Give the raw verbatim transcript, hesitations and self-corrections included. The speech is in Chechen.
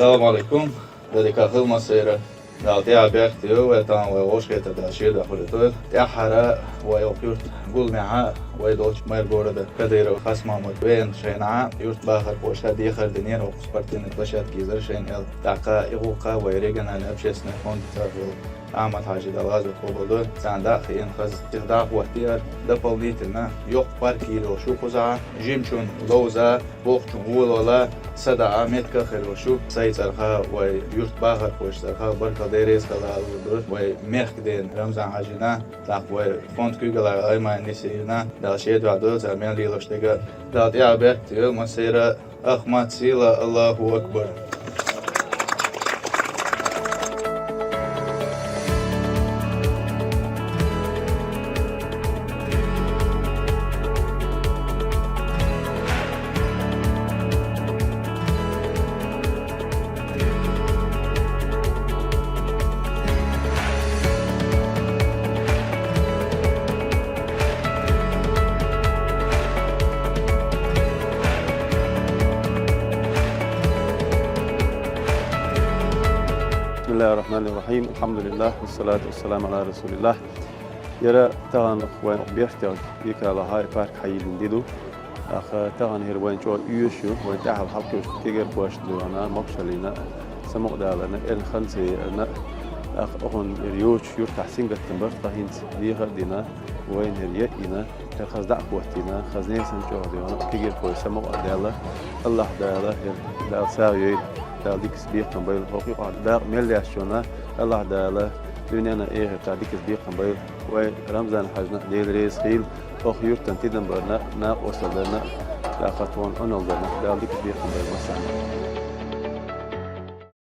Салам алейкум. Дадика хилма сайра. Дала тӀехьа бехте йойла вай, тахана вай вовшахкхетар Дала шедар хьуле тойла. ТӀехьара вай оха юрт гулмехьа, вай долчу мэр города Кадыров Хасмахмуд веана шайна юрт бахархоша дехар динера, оха спортивный площадка йизара шайна аьлла. ТӀаккха и гӀуллакха вай региональный общественный фонд цӀархьол Ахьмад-Хьаьжи, Дала гӀазот къобалдойла, царна дӀа а хиъна хаза сиха дӀа а хӀоттийра. Дополнительно йоккха парк йийр йолуш ю кхузахь, жимачун ловза, бохучун волавала, садаӀа меттиг а хир йолуш ю. Сайн цӀарах, вай юрт бахархошна цӀарах баркалла, Дела реза хуьлда ала лур ду вай мехкан дена Рамзан-Хьаьжина, тӀаккха вай фонд куьйгалхьа Айманис Ирина, Дала шен дуьхьа дойла цара мел лелош дерг а. Дала тӀехьа бехте йойла массеран а. Ахмат сила, Аллаху акбар! بسم الله الرحمن الرحيم. الحمد لله والصلاة والسلام على رسول الله. Яра тахана вайн бехтех Бикалахь парк хьайиллина де ду. Аха, тахана хӀара вайн чӀогӀа оьшуш ю, вайн тӀаьхьа хьалкхуьуш кегийрхошна дуьхьал, могушаллина, самукъадаларна, эрна хан ца ярна. Аха, охан хӀара йоцуш юртахь сингаттам бара тхан, хӀинца дехар а дина, вайна хӀара яа а йина, хӀара хаза дӀа а хӀоттийна, хаза несан чӀогӀа дуьхьал кегийрхой самукъа а даьлла. Аллахь Дала хӀара Дала сагӀа йойла, Дала дикаца бекхам бойла. ХӀокху юкъахь дакъа мел лаьцначунна Аллахь Дала дуьненна, эхартахь дикаца бекхам бойла. Вай Рамзан-Хьаьжина Дела реза хуьлда, оха юьртана тидам барна, накъосталла дарна, тӀаккха тхуна Ӏуналла дарна, Дала дикаца бекхам бойла массарна.